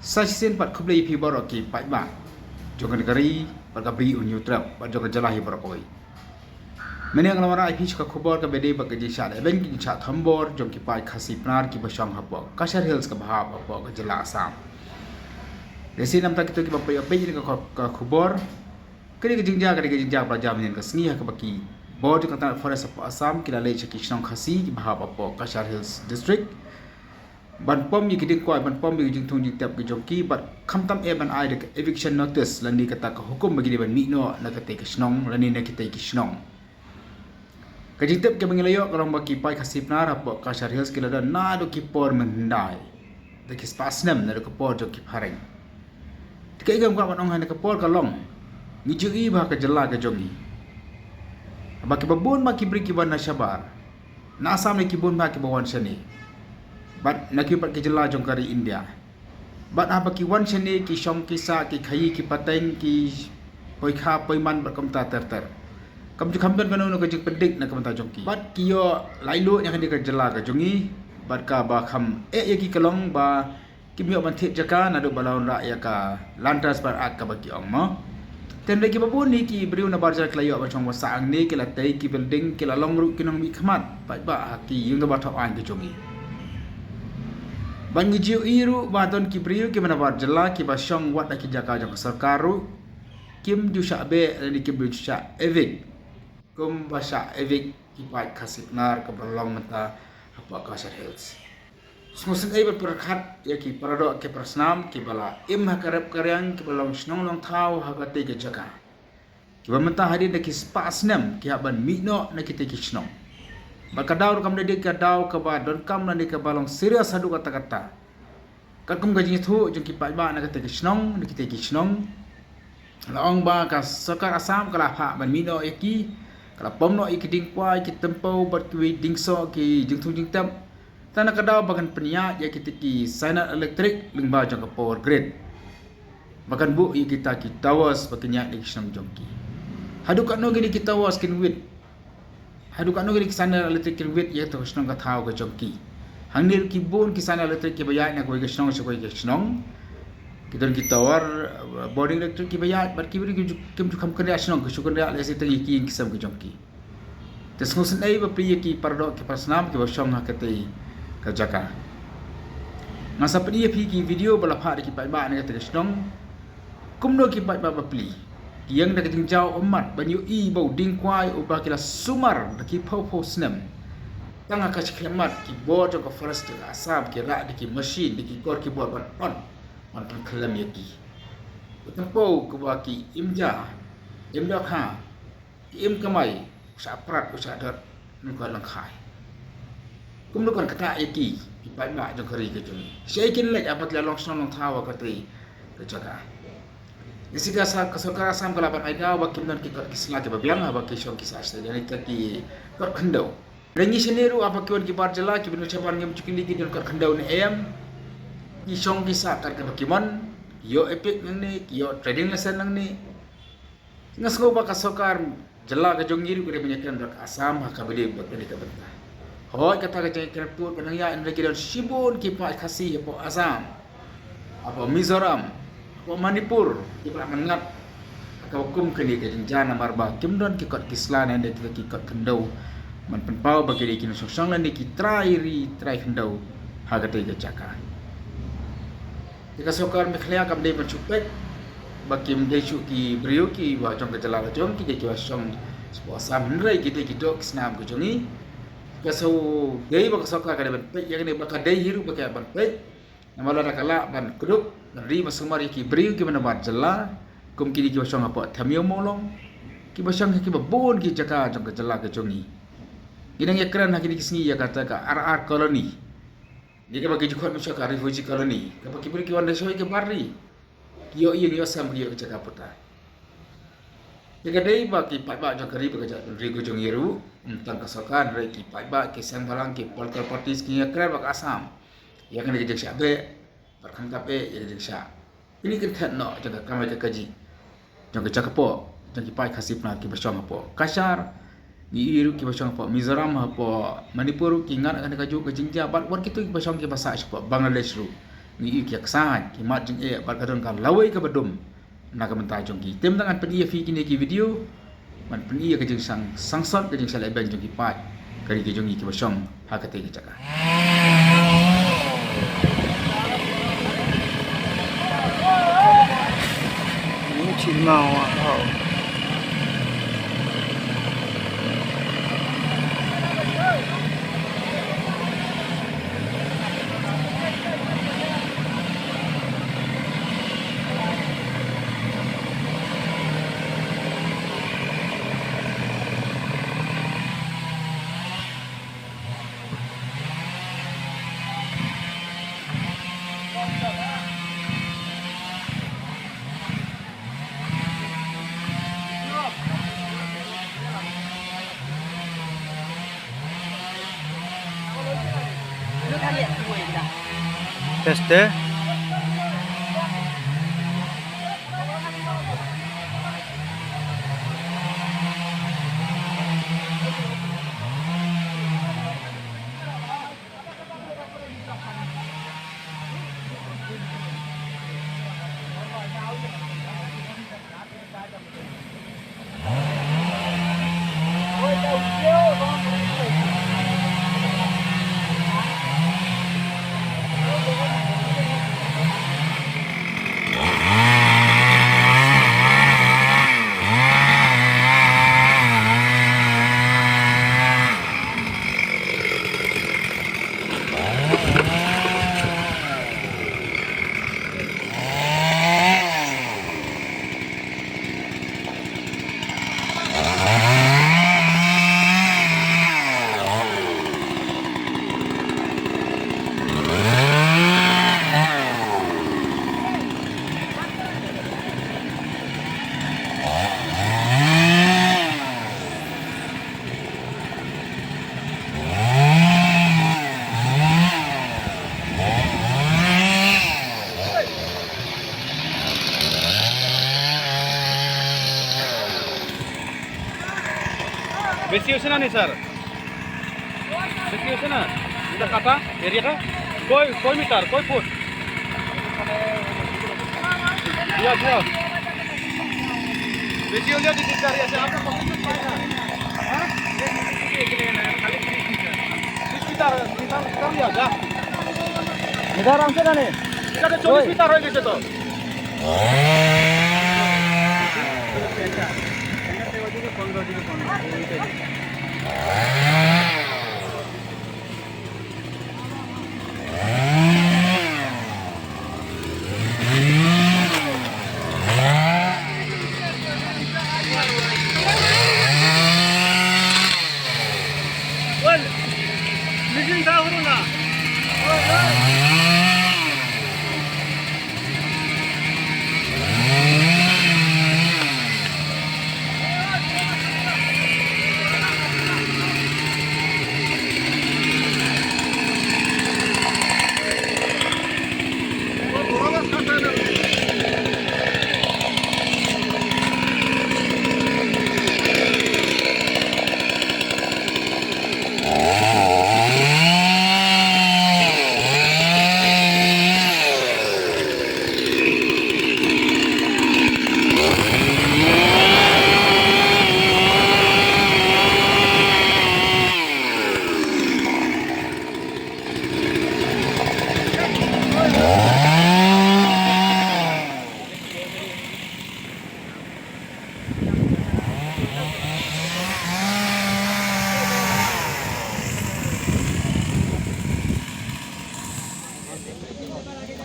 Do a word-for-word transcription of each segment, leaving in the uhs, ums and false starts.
Sa shisien pat khublei ïa phi baroh ki paidbah jong ka ri bad ka bri u Hynñiewtrep bad jong ka jylla hi baroh kawei. Mynne nga la wanrah ïa phi sha ka khubor kaba dei bad ka jingshah lehbeiñ, ka jingshah thombor jong ki paid Khasi Pnar kiba shong hapoh Cachar Hills kaba hap hapoh ka jylla Assam. Lehse namta kito kiba peit ïa ka, ka khubor, ka dei ka jingjia, ka dei ka jingjia ba la jia mynhynnin ka sngi ha kaba ki bor jong ka tnat Forest hapoh Assam ki la leit sha ki shnong Khasi kiba hap hapoh Cachar Hills District ban pom ïa ki dieng kwai, ban pom ïa ki jingthung jingtep ki jong ki bad khamtam eh ban ai da ka eviction notice lane kata ka hukum ba ki dei ban mih noh na katei ka shnong lane na kitei ki shnong. Ka jingtip kaba ngi la ïoh ka long ba ki paid Khasi Pnar hapoh Cachar Hills ki la don naduh ki por mynhyndai, da ki spah snem, naduh ka por jong ki phareng. Te kaei kaba nga kwah ban ong ha kane ka por ka long, ngi ju ïohi ba ha ka jylla ka jong ngi, ba kiba bun ba ki briew kiba na shabar, na Assam ne ki bun ba kiba wan shane, bad na kiwei pat ki jylla jong ka ri India. Bad haba ki wan shane ki shong ki sah, ki khaïi ki pateng, ki poi kha poi man bad kumta ter ter. Kam ju kham don kano kano ka jingpyndik na ka bynta jong ki. Bad ki ïoh laitluid na kane ka jylla ka jong ngi. Bad kaba kham eh ïa ki ka long ba kim ïoh ban thied jaka naduh ba la wanrah ïa ka Land Transfer Act kaba ki ong mo. Te hynrei kiba bun hi ki briew nabar jylla ki la ïoh ban shong ban sah hangne, ki la tei ki building, ki la long ruh ki nongmihkhmat paidbah ha ki ïing dorbar thaw aiñ ki jong ngi. Bad ngi ju ïohi ruh ba don ki briew kiba nabar jylla kiba shong wat ha ki jaka jong ka sorkar ruh kim ju shah beh lane kim ju shah evict kumba shah evict ki paid Khasi Pnar kaba long mynta hapoh Cachar Hills. Sngewsynei ban pyrkhat ïa ki paradoh ki parasnam kiba la im ha ka rep ka riang, kiba long shnong long thaw ha katei ka jaka, kiba mynta hadien da ki spah snem ki hap ban mih noh na kitei ki shnong. Bad ka daw ruh kam dei ka daw kaba donkam lane kaba long serious haduh katta katta. Katkum ka jingïathuh jong ki paidbah na katei ka shnong, na kitei ki shnong, la ong ba ka sorkar Assam ka la phah ban mih noh ïa ki, ka la pom noh ïa ki dieng kwai, ki tympew bad kiwei dieng soh, ki jingthung jingtep. Tang na ka daw ba kan pynïaid ïa kitei ki signal elektrik lyngba jong ka power grid, ba kan buh ïa kita ki towers ba kin ïaid na ki shnong jong ki. Haduh katno kine ki towers kin wit? Haduh katno kine ki signal elektrik kin wit ïa ka shnong ka thaw ka jong ki? Hangne ruh ki bun ki signal elektrik kiba ïaid na kawei ka shnong sha kawei ka shnong. Ki don ki tower, uh, bording elektrik kiba ïaid, bad ki briew kim ju, kim ju kham kynriah shnong, ki shu kynriah lehse tang ïa ki ïing ki sem ka jong ki. Te sngewsynei bapli ïa ki paradoh ki parasnam kiba shong ha katei ka jaka. Nga sa pyni ïa phi ki video ba la phah da ki paidbah na katei ka shnong. Kumno ki paidbah bapli ki ïeng da ka jingjaw ummat ban ïohi ba u dieng kwai uba ki la sumar da ki phew phew snem, tang ha ka shikhyllipmat ki bor jong ka forest jong ka Assam ki rah da ki machine, da ki kor ki bor ban on, ban pynkhyllem ïa ki. U tympew kaba ki im ja, im dohkha, im kamai, u shah prat, u shah dot, nangkor nangkhai. Kumno kan ktah ïa ki, ki paidbah jong ka ri ka jong ngi? Shaei kin leit haba ki la long shnong long thaw ha katei ka jaka? Ngi sngew ka sa-, ka sorkar Assam ka lah ban ai daw ba kim don ki kot ki sla kiba biang haba ki shong ki sah shatei, lane ki kot khyndew. Lane ngi shane ruh haba ki wan ki bar jylla, ki bun shabar ngim ju kylli ki don kot khyndew ne em. Ki shong ki sah kat kaba ki mon, ki ïoh EPIC nangne, ki ïoh trading license nangne. Nga sngew ba ka sorkar jylla ka jong ngi ruh ka dei ban ïakren bad ka Assam ha kaba ïadei bad kane ka bynta. Hooid, kata ka jingïakren pud ka nang ïaid, hynrei ki don shibun ki paid Khasi hapoh Assam, hapoh Mizoram, hapoh Manipur kiba lah ban ngat ha kaba kum kane ka jingjia namar ba kim don ki kot ki sla ne ki kot khyndew ban pynpaw ba ki dei ki nongshong shnong lane ki trai ri trai khyndew ha katei ka jaka. Te ka sorkar Meghalaya kam dei ban shu peit ba kim dei shuh ki briew kiba jong ka jylla la jong, ki dei kiba shong shapoh Assam, hynrei ki dei ki doh ki snam ka jong ngi. Ka shu dei ba ka sorkar ka dei ban peit ïa kane, ba ka dei hi ruh ba ka ban peit. Namar lada ka lah ban kdup, ban ri ban sumar ïa ki briew kiba na bar jylla, kum kine kiba shong hapoh Them Ïew Mawlong, kiba shong ha kiba bun ki jaka jong ka jylla ka jong ngi. Ngi dang ïakren ha kine ki sngi ïa kata ka R R Colony. Ïa kaba ki ju khot mynshuwa ka refugee colony, kaba ki briew ki wan da shawei ka bar ri, ki ïoh ïing ïoh sem, ki ïoh ka jaka puta. Ïa ka dei ba ki paidbah jong ka ri bad ka jaitbynriew ka jong ngi ruh, ym tang ka sorkar, hynrei ki paidbah, ki seng bhalang, ki political parties ki ïakren bad ka Assam ïa kane ka jingshah beh bad khamtam eh ïa ka jingshah kylli kynthet noh jong ka kamai ka kajih jong ka jaka poh jong ki paid Khasi Pnar kiba shong hapoh Cachar. Ngi ïohi ruh kiba shong hapoh Mizoram, hapoh Manipur ruh ki ngat kane kajuh ka jingjia, bad wat kito kiba shong kiba sah shapoh Bangladesh ruh Ngi ïohi ki ksaiñ, ki mat jingeh, bad ka don ka lawei kaba dum na ka bynta jong ki. Te mynta ngan pyni ïa phi kine ki video, ngan pyni ïa ka jingsang, sangsot ka jingshah lehbeiñ jong ki paid ka ri ka jong ngi kiba shong ha katei ka jaka. Teste. বেশি হয়েছে না নি স্যার? বেশি হয়েছে না? এটা কাটা এরিয়াটা কয়, কয় মিটার, কয় ফুট? দিয়া, দিয়া। বেশি হলেও দিতে পারি আছে, আমরা কত ফুট পাই না? হ্যাঁ? বিশ মিটার, মিটার, মিটার দিয়া, যা। মিটার আনছে না নি? এটা তো চল্লিশ মিটার হয়ে গেছে তো।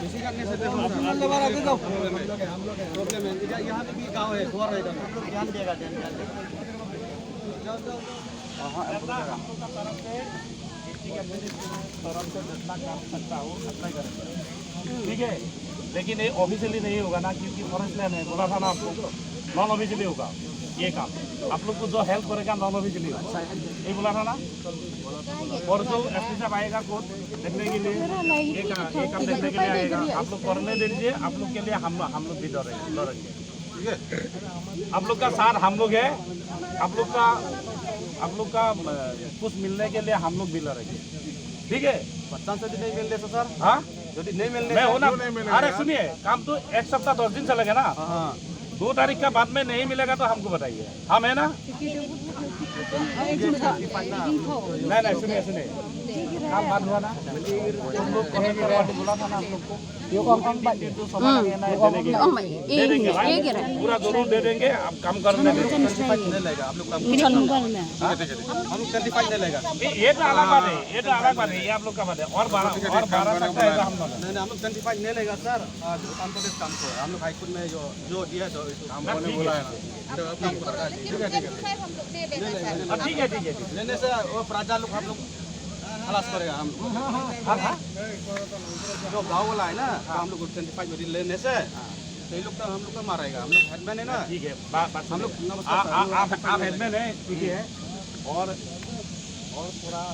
किसी का नहीं सकते हम। आप लेबर आगे जाओ। प्रॉब्लम है। इधर यहाँ पे भी गाँव है, कुआं है इधर। ध्यान देगा, ध्यान, ध्यान देगा। जाओ, जाओ, जाओ। हाँ, हाँ, तरफ से जितना कर सकता हूँ, उतना करेंगे। ठीक है, लेकिन ये ऑफिशियली नहीं होगा ना, क्योंकि फॉरेस्ट लैंड है, बोला था ना आपको, नॉन ऑफिशियली होगा ये काम। आप लोग को जो हेल्प करेगा, नॉन ऑफिशियली होगा, ये बोला था ना। परसों एसपी साहब आएगा खुद देखने के लिए, ये का-, ये काम देखने के लिए आएगा। आप लोग करने दीजिए, आप लोग के लिए हम, हम लोग भी डरे-, डरेंगे। ठीक है? आप लोग का साथ हम लोग है, आप लोग का, आप लोग का, अ, कुछ मिलने के लिए हम लोग भी लड़ेंगे। ठीक है? बच्चा से भी नहीं मिल रहे सर। हाँ? यदि नहीं मिलने मैं का हूँ ना। जो नहीं मिलेगा। अरे सुनिए, काम तो एक सप्ताह दस दिन चलेगा ना। हाँ। दो तारीख का बाद में नहीं मिलेगा तो हमको बताइए, हम है ना। नहीं, नहीं, सुनिए, सुनिए, काम बात हुआ ना, तुम लोग कॉन्ट्रैक्टर वाले बोला था ना हम लोग को। ये कौन, कौन बात है? ये कौन, कौन बात है? ये, ये गिरा। पूरा जरूर दे देंगे, आप काम करने दो। नहीं लेगा, आप लोग काम कितना नंबर में? ठीक है, ठीक है, ठीक है। हम लोग ट्वेंटी फ़ाइव नहीं लेगा। ये, ये तो अलग बात है, ये तो अलग बात है, ये आप लोग का बात है। और बारह, और बारह तक का है हम लोग। नहीं, नहीं, हम लोग ट्वेंटी फ़ाइव नहीं लेगा सर। आज काम तो काम को है, हम लोग हाई कोर्ट में जो, जो दिया तो काम होने बोला है ना। तो अब काम करेगा। ठीक है, ठीक है। हम लोग दे देंगे सर। हाँ, ठीक है, ठीक है, ठीक है। लेने से वो प्रजा लोग हम लोग खलास करेगा हम। हाँ, हाँ। जो गाँव वाला है ना, तो हम लोग ट्वेंटी फ़ाइव लेने से, तो ये लोग तो हम लोग को मारेगा। हम लोग हेडमैन है ना। ठीक है, बा-, बात हम लोग सुनिए। नमस्कार आ-, सर, आ-, हम लोग आप, आप हेडमैन है, ठीक है। और, और थोड़ा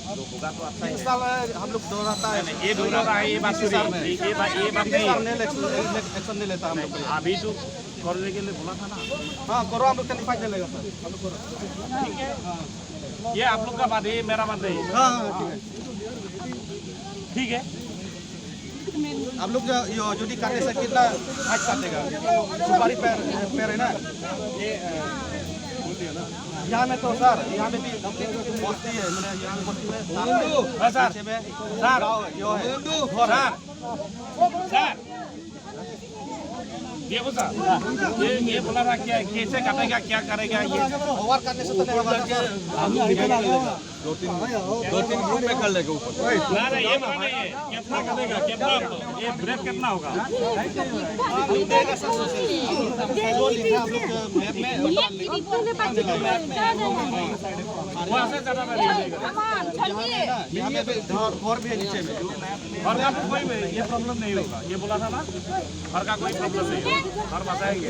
जो होगा तो अच्छा ही है। साल हम लोग दोहराता है। नहीं, नहीं, ये दोहराता है, ये बात इसी साल में। ये, ये बात, ये बात इसी नहीं साल है। नहीं, इलेक्शन, इलेक्शन नहीं लेता हम लोग। अभी तो करने के लिए बोला था ना। हाँ, करो, हम लोग ट्वेंटी फ़ाइव लेगा सर। हम लोग करो। ठीक है। हाँ। ये आप लोग का बात है, ये मेरा बात नहीं। हाँ, हाँ, ठीक है। ठीक है। आप लोग जो, यो, जो भी काटने से कितना हाइट काटेगा? सुपारी पेड़, पेड़ है ना? यहाँ में तो सर, यहाँ में भी बस्ती है, मतलब यहाँ में बस्ती में, हाँ सर, नीचे में सर, गाँव, यो है। सर, सर, देखो सर, ये, ये बोला था क्या, कैसे काटेगा, क्या करेगा ये? ओवर करने से तो नहीं होगा सर। दो तीन, दो तीन ग्रुप में कर लेगा ऊपर। ना, ना, ये बोला नहीं है। कितना कटेगा, कितना? ये ब्रेथ कितना होगा? वहाँ से ज़्यादा नहीं मिलेगा। यहाँ पे भी घर, घर भी है नीचे में। घर का तो कोई भी, ये प्रॉब्लम नहीं होगा, ये बोला था ना, घर का कोई प्रॉब्लम नहीं होगा, घर बसाएंगे।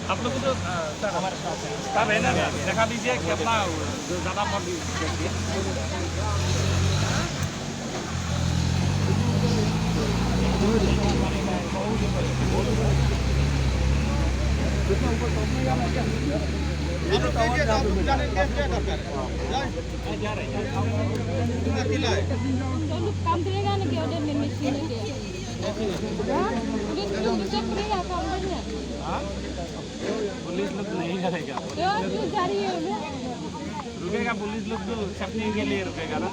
आप लोग को तो, अ, सर, हमारे साथ है। सर, है ना, दिखा दीजिए कितना ज़्यादा मत दीजिए। तो लोग काम करेगा ना कि ऑर्डर में मशीन है क्या? हाँ? पुलिस लोग तो चेक नहीं आता अंदर में। हाँ? पुलिस लोग नहीं करेगा। तो क्यों जा रही है उधर? रुकेगा, पुलिस लोग तो चेकिंग के लिए रुकेगा ना।